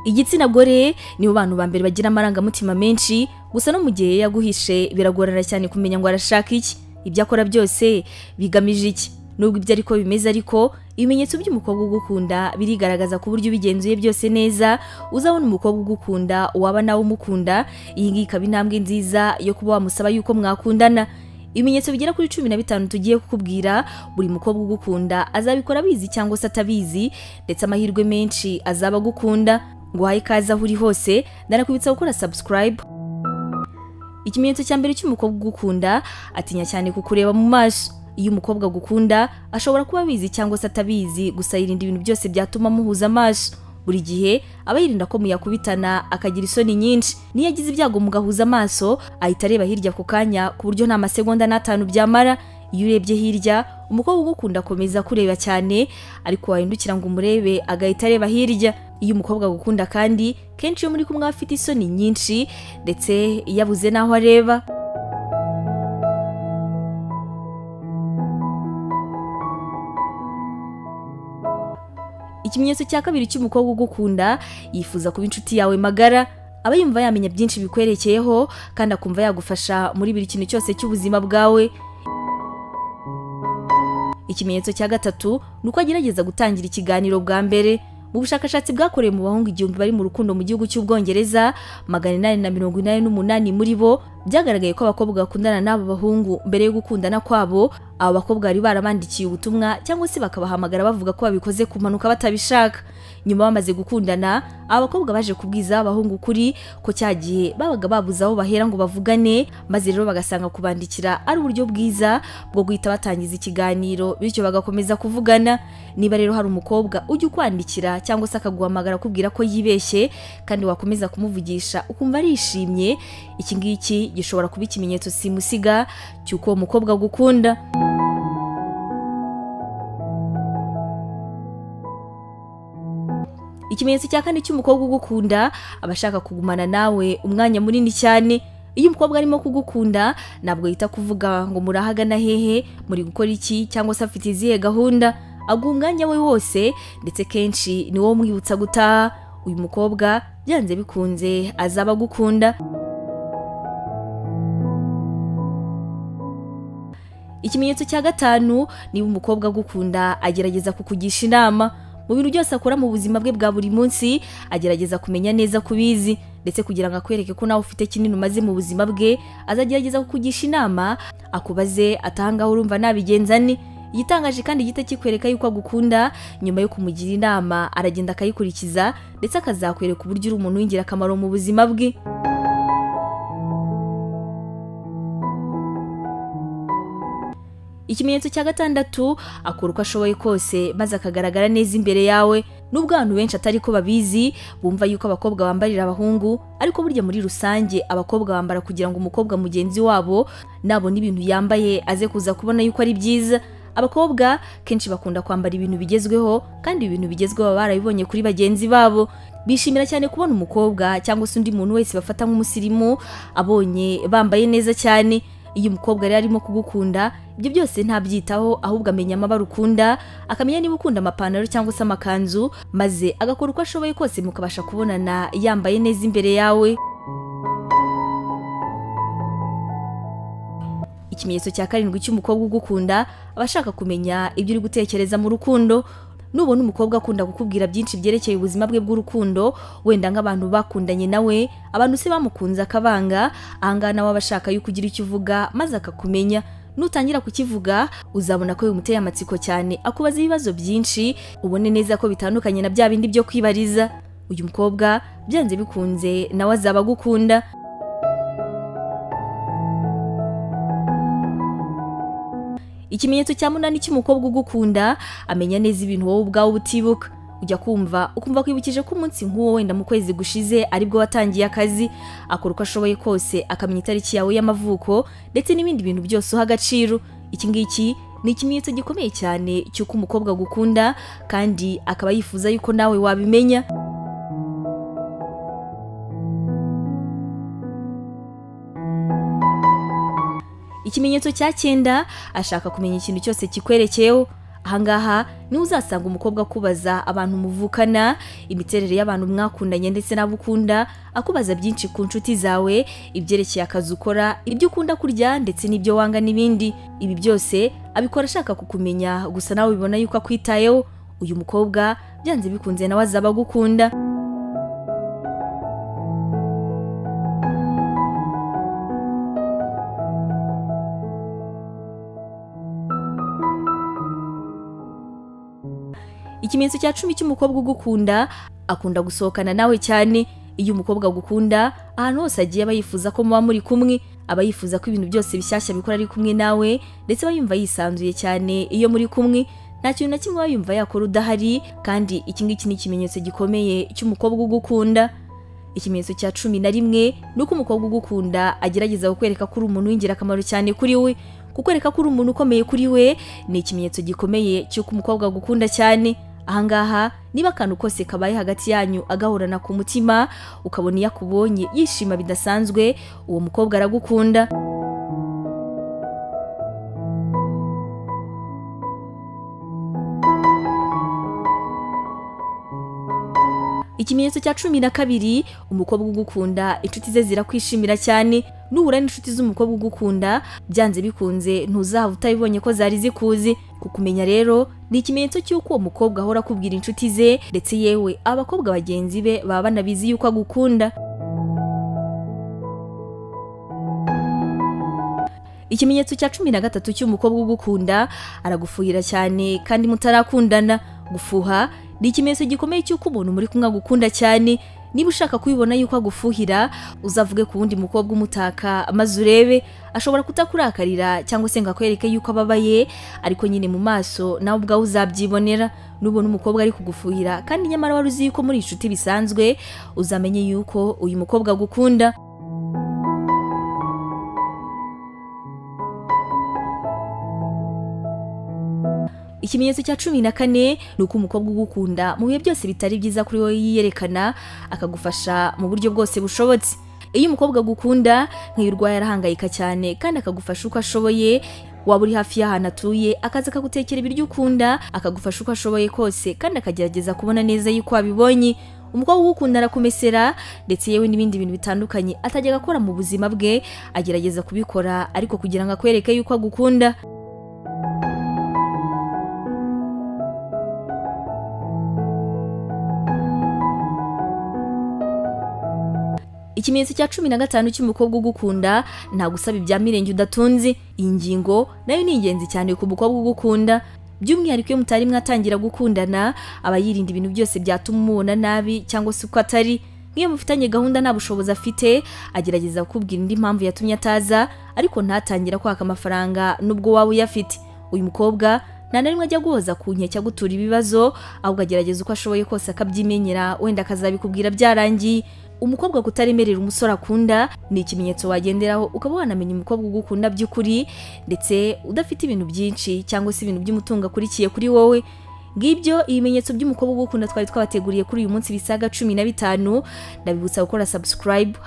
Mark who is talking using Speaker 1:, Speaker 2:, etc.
Speaker 1: Igitsina gore nibo bantu ba mbere bagira amarangamutima menshi, gusa no mu gihe yaguhishe biragorana cyane kumenya ngo arashaka iki, ibyo akora byose bigamije iki. Nubwo ibyo ariko bimeze, ariko ibimenyetso by'umukobwa ugukunda birigaragaza ku buryo ubigenzuye byose neza uzabona umukobwa ugukunda waba nawe umukunda. Iyi ngiyi ikaba intambwe nziza yo kuba wamusaba yuko mwakundana. Ibimenyetso bigera kuri 15 tugiye kukubwira, buri mukobwa ugukunda azabikora abizi cyangwa se atabizi, ndetse amahirwe menshi azaba agukunda. Nguhaye ikaze aho uri hose, ndanakwibutsa gukora subscribe. Ikimenyetso cya mbere cy'umukobwa ugukunda, atinya cyane kukureba mu maso. Iyo umukobwa agukunda ashobora kuba abizi cyangwa se atabizi, gusa yirinda ibintu byose byatuma muhuza amaso. Buri gihe aba yirinda ko muyakubitana, akagira isoni nyinshi. Niyo agize ibyago mugahuza amaso, ahita areba hirya ako kanya, ku buryo nta masegonda n'atanu byamara. Iyo urebye hirya, umukobwa ugukunda akomeza kureba cyane, ariko wahindukira ngo umurebe agahita areba hirya. Iyo umukobwa agukunda kandi, kenshi iyo muri kumwe aba afite isoni nyinshi, ndetse yabuze n'aho areba. Ikimenyetso cya kabiri cy'umukobwa ugukunda, yifuza kuba inshuti yawe magara. Aba yumva yamenya byinshi bikwerekeyeho, kandi akumva yagufasha muri buri kintu cyose cy'ubuzima bwawe. Ikimenyetso cya gatatu ni uko agerageza gutangira ikiganiro bwa mbere. Mu bushakashatsi bwakorewe mu bahungu 1000 bari mu rukundo mu gihugu cy'Ubwongereza, 888 muri bo byagaragaye ko abakobwa bakundana n'abo bahungu mbere yo gukundana kwabo, abo bakobwa bari barabandikiye ubutumwa cyangwa se bakabahamagara bavuga ko babikoze ku mpanuka batabishaka. Nyuma bamaze gukundana, aba bakobwa baje kubwiza abahungu ukuri ko cya gihe babaga babuze aho bahera ngo bavugane, maze rero bagasanga kubandikira ari uburyo bwiza bwo guhita batangiza ikiganiro, bityo bagakomeza kuvugana. Niba rero hari umukobwa ujya ukwandikira cyangwa se akaguhamagara akubwira ko yibeshye, kandi wakomeza kumuvugisha ukumva arishimye, iki ngiki gishobora kuba ikimenyetso simusiga cy'uko uwo mukobwa agukunda. Ikimenyetso cya kane cy'umukobwa ugukunda, aba ashaka kugumana nawe umwanya munini cyane. Iyo umukobwa arimo kugukunda ntabwo yita kuvuga ngo murahagana hehe, muri gukora iki, cyangwa se afite izihe gahunda. Aguha umwanya we wose, ndetse kenshi ni wowe umwibutsa gutaha. Uyu mukobwa byanze bikunze azaba agukunda. Ikimenyetso cya gatanu, niba umukobwa agukunda agerageza kukugisha inama. Mu bintu byose akora mu buzima bwe bwa buri munsi agerageza kumenya neza kubizi, ndetse kugira ngo akwereke ko nawe ufite kinini umaze mu buzima bwe, azagerageza kukugisha inama, akubaze atangaho urumva nabigenza ni. Igitangaje kandi gihita kikwereka yuko agukunda, nyuma yo kumugira inama aragenda akayikurikiza, ndetse akazakwereka uburyo uri umuntu w'ingirakamaro mu buzima bwe. Ikimenyetso cya gatandatu, akora uko ashoboye kose maze akagaragara neza imbere yawe. Nubwo abantu benshi atari ko babizi, bumva yuko abakobwa bambarira abahungu, ariko burya muri rusange abakobwa bambara kugira ngo umukobwa mugenzi wabo nabona ibintu yambaye aze kuza kubona yuko ari byiza. Abakobwa kenshi bakunda kwambara ibintu bigezweho, kandi ibintu bigezweho baba barabibonye kuri bagenzi babo. Bishimira cyane kubona umukobwa cyangwa se undi muntu wese bafata nk'umusirimu abonye bambaye neza cyane. Iyo umukobwa rero arimo kugukunda, ibyo byose ntabyitaho, ahubwo amenya amabara ukunda, akamenya niba ukunda amapantaro cyangwa se amakanzu, maze agakora uko ashoboye kose mukabasha kubonana yambaye neza imbere yawe. Ikimenyetso cya karindwi cy'umukobwa ugukunda, aba ashaka kumenya ibyo uri gutekereza mu rukundo. Nubona umukobwa akunda kukubwira byinshi byerekeye ubuzima bwe bw'urukundo, wenda nk'abantu bakundanye nawe, abantu se bamukunze akabanga, ahangaha nawe aba ashaka yuko ugira icyo uvuga maze akakumenya. Nutangira kukivuga uzabona ko bimuteye amatsiko cyane, akubaza ibibazo byinshi, ubone neza ko bitandukanye na bya bindi byo kwibariza. Uyu mukobwa byanze bikunze nawe azaba agukunda. Ikimenyetso cya munani cy'umukobwa ugukunda, amenya neza ibintu wowe ubwawe utibuka. Ujya kumva ukumva kwibukije ko umunsi nk'uwo wenda mu kwezi gushize aribwo watangiye akazi. Akora uko ashoboye kose akamenya itariki yawe y'amavuko ndetse n'ibindi bintu byose uha agaciro. Iki ngiki ni ikimenyetso gikomeye cyane cy'uko umukobwa agukunda, kandi akaba yifuza yuko nawe wabimenya. Ikimenyetso cya cyenda, ashaka kumenya ikintu cyose kikwerekeyeho. Ahangaha niho uzasanga umukobwa akubaza abantu muvukana, imiterere y'abantu mwakundanye ndetse n'abo ukunda, akubaza byinshi ku nshuti zawe, ibyerekeye akazi ukora, ibyo ukunda kurya ndetse n'ibyo wanga n'ibindi. Ibi byose abikora ashaka kukumenya, gusa nawe ubibona yuko akwitayeho. Uyu mukobwa byanze bikunze nawe azaba agukunda. Ikimenyetso cya 10 cy'umukobwa ugukunda, akunda gusohokana nawe cyane. Iyo umukobwa agukunda, ahantu hose agiye aba yifuza ko muba muri kumwe, aba yifuza ko ibintu byose bishyashya bikora ari kumwe nawe, ndetse aba yumva yisanzuye cyane iyo muri kumwe. Nta kintu na kimwe aba yumva yakora udahari, kandi iki ngiki ni ikimenyetso gikomeye cy'umukobwa ugukunda. Ikimenyetso cya 11 ni uko umukobwa ugukunda agerageza kukwereka ko uri umuntu w'ingirakamaro cyane kuri we. Kukwereka ko uri umuntu ukomeye kuri we ni ikimenyetso gikomeye cy'uko umukobwa agukunda cyane. Ahangaha niba akantu kose kabaye hagati yanyu agahorana ku mutima, ukabona iyo akubonye yishima bidasanzwe, uwo mukobwa aragukunda. Ikimenyetso cya 12, umukobwa ugukunda inshuti ze zirakwishimira cyane. Nuhura n'inshuti z'umukobwa ugukunda, byanze bikunze ntuzahava utabibonye ko zari zikuzi. Kukumenya rero ni ikimenyetso cy'uko uwo mukobwa ahora akubwira inshuti ze, ndetse yewe abakobwa bagenzi be baba banabizi yuko agukunda. Ikimenyetso cya 13 cy'umukobwa ugukunda, aragufuhira cyane kandi mutarakundana. Gufuha ni ikimenyetso gikomeye cy'uko umuntu muri kumwe agukunda cyane. Niba ushaka kubibona yuko agufuhira, uzavuge ku wundi mukobwa umutaka maze urebe. Ashobora kutakurakarira cyangwa se ngo akwereke yuko ababaye, ariko nyine mu maso nawe ubwawe uzabyibonera. Nubona umukobwa ari kugufuhira kandi nyamara wari uzi yuko muri inshuti bisanzwe, uzamenye yuko uyu mukobwa agukunda. Ikimenyetso cya 14 ni uko umukobwa ugukunda mu bihe byose bitari byiza kuri wowe yiyerekana, akagufasha mu buryo bwose bushobotse. Iyo umukobwa agukunda, nk'iyo urwaye arahangayika cyane kandi akagufasha uko ashoboye. Waba uri hafi y'ahantu atuye, akaza akagutekera ibiryo ukunda, akagufasha uko ashoboye kose kandi akagerageza kubona neza yuko wabibonye. Umukobwa ugukunda arakumesera, ndetse yewe n'ibindi bintu bitandukanye atajya akora mu buzima bwe agerageza kubikora, ariko kugira ngo akwereke yuko agukunda. Ikimenyetso cya 15 cy'umukobwa ugukunda, nta gusaba ibya mirenge udatunze. Iyi ngingo nayo ni ingenzi cyane ku mukobwa ugukunda, by'umwihariko iyo mutari mwatangira gukundana, aba yirinda ibintu byose byatuma umubona nabi cyangwa se uko atari. Nk'iyo mufitanye gahunda nta bushobozi afite, agerageza kukubwira indi mpamvu yatumye ataza, ariko ntatangira kwaka amafaranga nubwo waba uyafite. Uyu mukobwa nta na rimwe ajya guhoza ku nkeke agutura ibibazo, ahubwo agerageza uko ashoboye kose akabyimenyera, wenda akazabikubwira byarangiye. Umukobwa kutaremerera umusore akunda ni ikimenyetso wagenderaho ukaba wanamenya umukobwa ugukunda by'ukuri, ndetse udafite ibintu byinshi cyangwa se ibintu by'umutungo akurikiye kuri wowe. Ngibyo ibimenyetso by'umukobwa ugukunda twari twabateguriye kuri uyu munsi bisaga 15. Ndabibutsa gukora subscribe.